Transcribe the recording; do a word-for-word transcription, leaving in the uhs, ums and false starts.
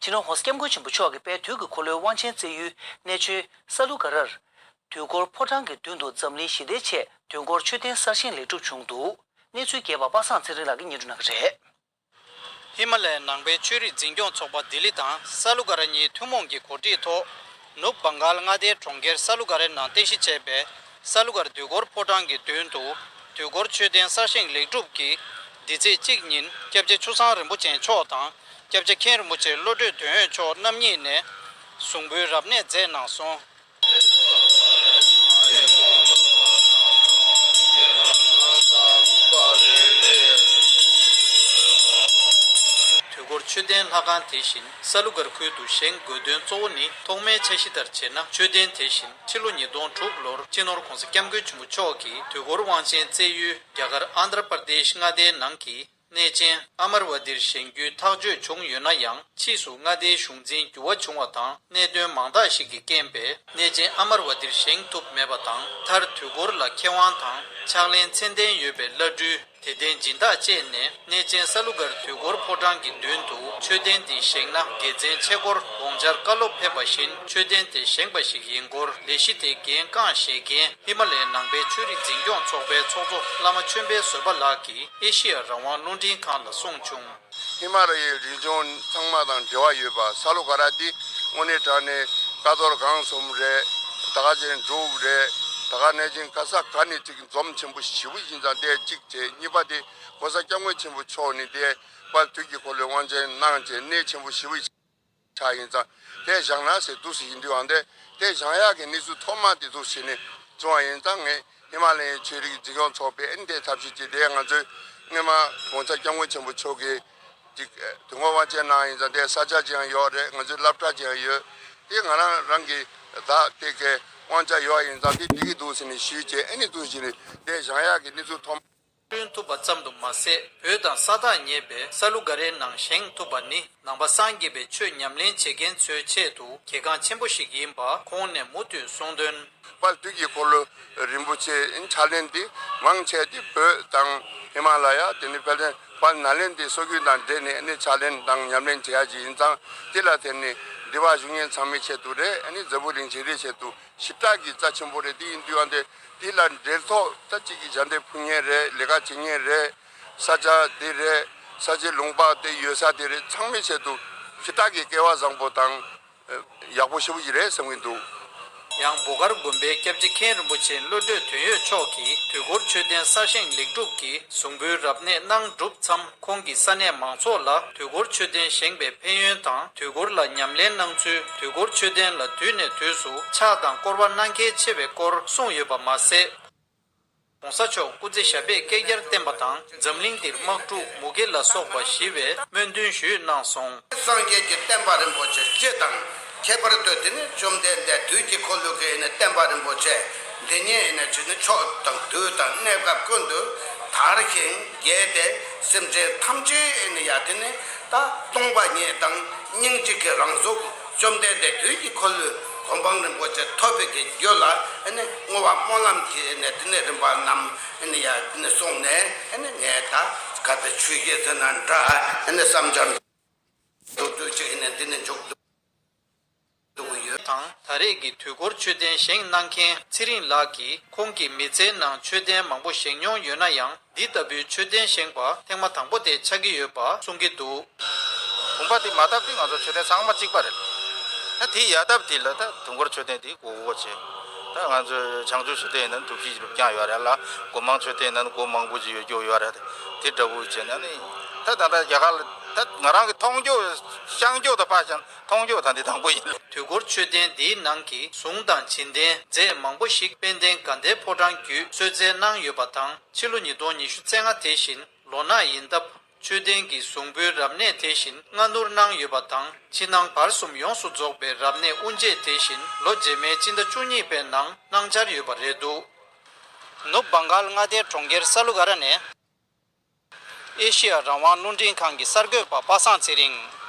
སྤྱི་ནོར་༸གོང་ས་༸སྐྱབས་མགོན་ཆེན་པོ་མཆོག་གིས་དཔལ་དུས་ཀྱི་འཁོར་ལོའི་དབང་ཆེན་བསྩལ་ཡུལ་གནས་མཆོག་ས་ལུ་ག་རར། དུས་འཁོར་ཕོ་བྲང་གི་མདུན་དུ་འཛམ་གླིང་ཞི་བདེའི་ཆེད་དུས་འཁོར་མཆོད་རྟེན་གསར་བཞེངས་ལེགས་གྲུབ་བྱུང་འདུག་གནས་ཚུལ་རྒྱས་པ་པ་སངས་ཚེ་རིང་ལགས་ཀྱིས་སྙན་སྒྲོན་གནང་གི་རེད། ཧི་མ་ལ་ཡའི་ནང་པའི་ཆོས་རིག་འཛིན་སྐྱོང་ཚོགས་པ་ལྡི་ལི་དང་ས་ལུ་ག་ར་གཉིས་ཐུན་མོང་གི་གོ་སྒྲིག་ཐོག་ནུབ་བང་གཱལ་མངའ་སྡེའི་གྲོང་ཁྱེར་ས་ལུ་ག་རའི་ནང་རྟེན་གཞི་བྱས་པའི་ས་ལུ་གར་དུས་འཁོར་ཕོ་བྲང་གི་མདུན་དུ་དུས་འཁོར་མཆོད་རྟེན་གསར་བཞེངས་ལེགས་གྲུབ་ཀྱིས་འདི་ཚེས་གཅིག་ཉིན་སྐྱབས་རྗེ་ཆུ་བཟང་རིན་པོ་ཆེ་མཆོག་དང་སྐྱབས་རྗེ་མཁན་རིན་པོ་ཆེ་བློ་གྲོས་དོན་ཡོད་མཆོག་རྣམ་གཉིས་ནས་གཟུངས་འབུལ་རབ་གནས་མཛད་གནང་སོང་། དུས་འཁོར་མཆོད་རྟེན་ལྷ་ཁང་དེ་བཞིན་ས་ལུ་གར་ཁུལ་དུ་བཞེངས་དགོས་དོན་གཙོ་བོ་ནི། ཐོག་མའི་འཆར་གཞི་ལྟར་བྱས་ན། མཆོད་རྟེན་དེ་བཞིན་ཕྱི་ལོ་ཉིས་སྟོང་དྲུག་ལོར་སྤྱི་ནོར་༸གོང་ས་༸སྐྱབས་མགོན་ཆེན་པོ་མཆོག་གིས་དུས་འཁོར་དབང་ཆེན་བསྩལ་ཡུལ་རྒྱ་གར་ཨན་དྷྲ་པར་དེཤ་མངའ་སྡེའི་ནང་གི་གནས་ཆེན་ཨ་མར་ཝ་ཏིར་བཞེངས་རྒྱུའི་ཐག་གཅོད་བྱུང་ཡོད་ན་ཡང་། ཕྱིས་སུ་མངའ་སྡེའི་གཞུང་འཛིན་འགྱུར་བ་བྱུང་བ་དང་། གནད་དོན་མང་དག་ཞིག་གི་རྐྱེན་པས་གནས་ཆེན་ཨ་མར་ཝ་ཏིར་བཞེངས་ཐུབ་མེད་པ་དང་། མཐར་དུས་འཁོར་ལ་མཁས་དབང་དང་ཕྱག་ལེན་མཚན་ལྡན་ཡོད་པའི་བླ་སྤྲུལ། དད་ལྡན་སྦྱིན་བདག་བཅས་ནས་གནས་ཆེན་ས་ལུ་གར་དུས་འཁོར་ཕོ་བྲང་གི་མདུན་དུ་མཆོད་རྟེན་འདི་བཞེངས་ན་དགེ་མཚན་ཆེ་སྐོར་དགོངས་འཆར་བཀའ་སློབ་ཕེབས་པ་བཞིན་མཆོད་རྟེན་དེ་བཞེངས་པ་ཞིག་ཡིན་སྐོར་ལས་གཞི་དེ་འགན་རྐང་བཞེས་མཁན་ཧི་མ་ལ་ཡའི་ནང་པའི་ཆོས་རིག་འཛིན་སྐྱོང་ཚོགས་པའི་ཚོགས་གཙོ་བླ་མ་ཆོས་འཕེལ་བཟོད་པ་ལགས་ཀྱིས་ཨེ་ཤི་ཡ་རང་དབང་རླུང་འཕྲིན་ཁང་ལ་གསུངས་བྱུང་། ཧི་མ་ལ་ཡའི་རི་ལྗོངས་ཚང་མ་དང་འབྲེལ་བ་ཡོད་པ་ས་ལུ་ག་ར་འདི་དངོས་གནས་དྲང་གནས་ཀ་རྡོར་སྒང་གསུམ་རེད། ད་ག་ཅན་འབྲུག་རེད། ད་ག་ནས་ཅིག་ག་ས་ག་ནས་ཅིག་འཛོམས་ཆེན་པོ་ཞེ་པོ་ཡིན་ཙང་དེ་གཅིག་བྱས། གཉིས་པ་དེ་༸གོང་ས་༸སྐྱབས་མགོན་ཆེན་པོ་མཆོག་ནས་དེ་དཔལ་དུས་ཀྱི་འཁོར་ལོའི་དབང་ཆེན་གནང་བྱས་གནས་ཆེན་པོ་ཞེ་པོ་ཆགས་ཡིན་ཙང་དེ་བཞེངས་ན་ཟེར་འདུག་སེ་ཡིན་དུས་ཨང་དེ་དེ་བཞེངས་ཡག་གི་གནས་ཚུལ་ཐོག་མ་དེ་འདུག་སེ་ནས་བྱུང་བ་ཡིན་ཙང་ངས་ཧི་མ་ལ་ཡའི་ཆོས་རིག་འཛིན་སྐྱོང་ཚོགས་པས་ཨ་ནི་དེ་ཐབས་ཤེས་ཀྱིས་དེ་ང་ཚོས་སྔོན་མ་༸གོང་ས་༸སྐྱབས་མགོན་ཆེན་པོ་མཆོག་གིས་ཅིག་དུས་འཁོར་དབང་ཆེན་གནང་ཡིན་ཙང་དེ་ས་ཆ་ཅིག་ཡང་ཡོད་རེད། ང་ཚོའི་སློབ་གྲྭ་ཅིག་ཡང་ཡོད། དེ་ང་རང་རང་གི་བདག་དེ་གའི་དབང་ཆ་ཡོད་ཡིན་ཙང་དེ་འགྲིག་གི་འདུག་ཟེར་ནས་ཞུས་རྗེས་ཨ་ནི་འདུག་ཟེར་ནས་དེ་བཞེངས་ཡག་གི་གནས་ཚུལ་ཐོག་མ། བསྐྲུན་ཐུབ་པ་ཙམ་དུ་མ་ཟད། བོད་དང་ས་ཐག་ཉེ་བའི་ས་ལུ་ག་རའི་ནང་བཞེངས་ཐུབ་པ་ནི་ནང་པ་སངས་རྒྱས་པའི་ཆོས་ཉམས་ལེན་བྱེད་མཁན་ཚོའི་ཆེད་དུ་གལ་འགངས་ཆེན་པོ་ཞིག་ཡིན་པ་ཁོང་ནས་མུ་མཐུད་གསུངས་དོན། དཔལ་དུས་ཀྱི་འཁོར་ལོ་རིན་པོ་ཆེའི་ཕྱག་ལེན་འདི་མང་ཆེ་འདི་བོད་དང་ཧི་མ་ལ་ཡ། དེ་ནི་དཔལ་ལྡན་དཔལ་ནཱ་ལེནྡྲའི་སྲོལ་རྒྱུན་དང་འབྲེལ་ནས་ནི་ཕྱག་ལེན་དང་ཉམས་ལེན་བྱེད་ཡ་ཅིག་ཡིན་ཙང་། དེ་ལ་བརྟེན་ནས་འདི་བ་བཞུགས་མཁན་ཚང་མའི་ཆེད་དུ་རེད། ཨ་ནི་འཛམ་བུ་གླིང་བྱེ་རིའི་ཆེད་དུ་ཞེ་དྲག་གི་རྩ་ཆེན་པོ་རེད། དེ་ཡིན་དུས་ཨ་འདི་དེ་ལ་འབྲེལ་ཐོགས་ད་ཅིག་གི་ཞབས་འདེགས་ཕུལ་མཁན་རེད། ལས་ཀ་བྱེད་མཁན་རེད། ས་ཆ་དེ་རེད། ས་ཆའི་ལུང་པ་དེ་ཡོད་ས་དེ་རེད། ཚང་མའི་ཆེད་དུ་ཞེ་དྲག་གི་སྐལ་བ་བཟང་པོ་དང་། ཡག་པོ་ཞེ་པོ་ཞིག་རེད་བསམ་གྱི་འདུག། ཡང་འབོ་དཀར་དགོན་པའི་སྐྱབས་རྗེ་མཁན་རིན་པོ་ཆེ་བློ་གྲོས་དོན་ཡོད་མཆོག་གིས་དུས་འཁོར་མཆོད་རྟེན་གསར་བཞེངས་ལེགས་གྲུབ་ཀྱི་གཟུངས་འབུལ་རབ་གནས་གནང་གྲུབ་མཚམས། ཁོང་གིས་ས་གནས་མང་ཚོགས་ལ་དུས་འཁོར་མཆོད་རྟེན་བཞེངས་པའི་ཕན་ཡོན་དང་། དུས་འཁོར་ལ་ཉམས་ལེན་གནང་ཚུལ། དུས་འཁོར་མཆོད་རྟེན་ལ་དུས་ནས་དུས་སུ་ཕྱག་དང་སྐོར་བ་གནང་གལ་ཆེ་བའི་སྐོར་གསུངས་ཡོད་པ་མ་ཟད། ༸གོང་ས་མཆོག་སྐུ་ཚེ་ཞབས་པད་བསྐལ་བརྒྱར་བརྟན་པ་དང་། འཛམ་གླིང་འདིར་དམག་འཁྲུག་མུ་གེ་ལ་སོགས་པ་ཞི་བའི་སྨོན་འདུན་ཞུས་གནང་སོང་། སངས་རྒྱས་ཀྱི་བསྟན་པ་རིན་པོ་ཆེ་སྤྱི་དང་། ཁྱད་པར་དུ་དེ་ནི་བཅོམ་ལྡན་འདས་དུས་ཀྱི་འཁོར་ལོ་གི་ནི་བསྟན་པ་རིན་པོ་ཆེ་འདི་ཉིད་ནི་ཆོས་ནི་ཕྱོགས་དང་དུས་དང་གནས་སྐབས་ཀུན་ཏུ་དར་ཞིང་རྒྱས་ཏེ། སེམས་ཅན་ཐམས་ཅད་ནི་ཡ་དེ་ནི་ད་སྟོང་པ་ཉིད་དང་སྙིང་རྗེ་གི་རང་གཟུགས། བཅོམ་ལྡན་འདས་དུས་ཀྱི་འཁོར་ལོའི་གོ་འཕང་རིན་པོ་ཆེ་ཐོབ་པའི་གི་རྒྱུ་ལ་ཨ་ནི་བསྔོ་བ་སྨོན་ལམ་གྱི་ཨ་ནི་དེ་ནི་རིམ་པ་རྣམས་ཨ་ནི་ཡ་དེ་ནི་གསུངས་ནས། ཨ་ནི་ངས་ད་ག་དེ་ཆོས་བཤད་ཟེར་ན་འདྲ། ཨ་ནི་བསམ་འཆར་མདོར་བསྡུས་ཅིག་ཨ་ནི་དེ་ནི་མཇུག་བསྡུ་གི་ཡོད། དང་། ད་རེས་ཀྱི་དུས་འཁོར་མཆོད་རྟེན་བཞེངས་གནང་མཁན་ཚེ་རིང་ལགས་ཀྱིས། ཁོང་གིས་མི་ཚེའི་ནང་མཆོད་རྟེན་མང་པོ་བཞེངས་མྱོང་ཡོད་ན་ཡང་། འདི་ལྟ་བུའི་མཆོད་རྟེན་བཞེངས་པ་ཐེངས་མ་དང་པོ་དེ་ཆགས་ཀྱི་ཡོད་པ་གསུང་གི་འདུག། བུམ་པ་འདི་མ་བཏབ་དུས་ང་ཚོ་མཆོད་རྟེན་ཚང་མ་གཅིག་པ་རེད། ད་དེ་ཡར་བཏབ་དེ་ལ་ད་དུས་འཁོར་མཆོད་རྟེན་དེ་གོ་གོ་བྱས། ད་ང་ཚོ་བྱང་ཆུབ་མཆོད་རྟེན་ཡིན་ན་གྲུ་བཞི་རྐྱང་ཡོད་རེད་ལ། སྒོ་མང་མཆོད་རྟེན་ཡིན་ན་སྒོ་མང་པོ་ཅིག་ཡོད་རྒྱུ་ཡོད་རེད། དེ་འདྲ་བོ་བྱས་ན་ནི་ད་ད་ལྟ་རྒྱ་གར་ལ་ད་ང་རང་གི་མཐོང་རྒྱུ་ཤང་རྒྱུ་ད་ཕ་ཞང་མཐོང་རྒྱུ་ད་འདི་དང་པོ་ཡིན། དུས་འཁོར་མཆོད་རྟེན་འདིའི་ནང་གི་གཟུངས་དང་བྱིན་རྟེན་རྫས་མང་པོ་ཞིག་དཔལ་ལྡན་དགའ་ལྡན་ཕོ་བྲང་བརྒྱུད་གསོལ་སྩལ་གནང་ཡོད་པ་དང་། ཕྱི་ལོ་ཉིས་སྟོང་ཉི་ཤུ་རྩ་ལྔ་དེ་བཞིན་ལོ་ནག་ཡིན་སྟབས། མཆོད་རྟེན་གྱི་གཟུངས་འབུལ་རབ་གནས་དེ་བཞིན་སྔ་སྣུར་གནང་ཡོད་པ་དང་། ཕྱི་ནང་བར་གསུམ་ཡོངས་སུ་རྫོགས་པའི་རབ་གནས་དབུ་འབྱེད་དེ་བཞིན་ལོ་རྗེས་མའི་སྤྱི་ཟླ་བཅུ་གཉིས་པའི་ནང་གནང་འཆར་ཡོད་པ་རེད་འདུག། ནུབ་བང་གཱལ་མངའ་སྡེའི་གྲོང་ཁྱེར་ས་ལུ་ག་ར་ནས། ཨེ་ཤི་ཡ་རང་དབང་རླུང་འཕྲིན་ཁང་གི་གསར་འགོད་པ་པ་སངས་ཚེ་རིང་།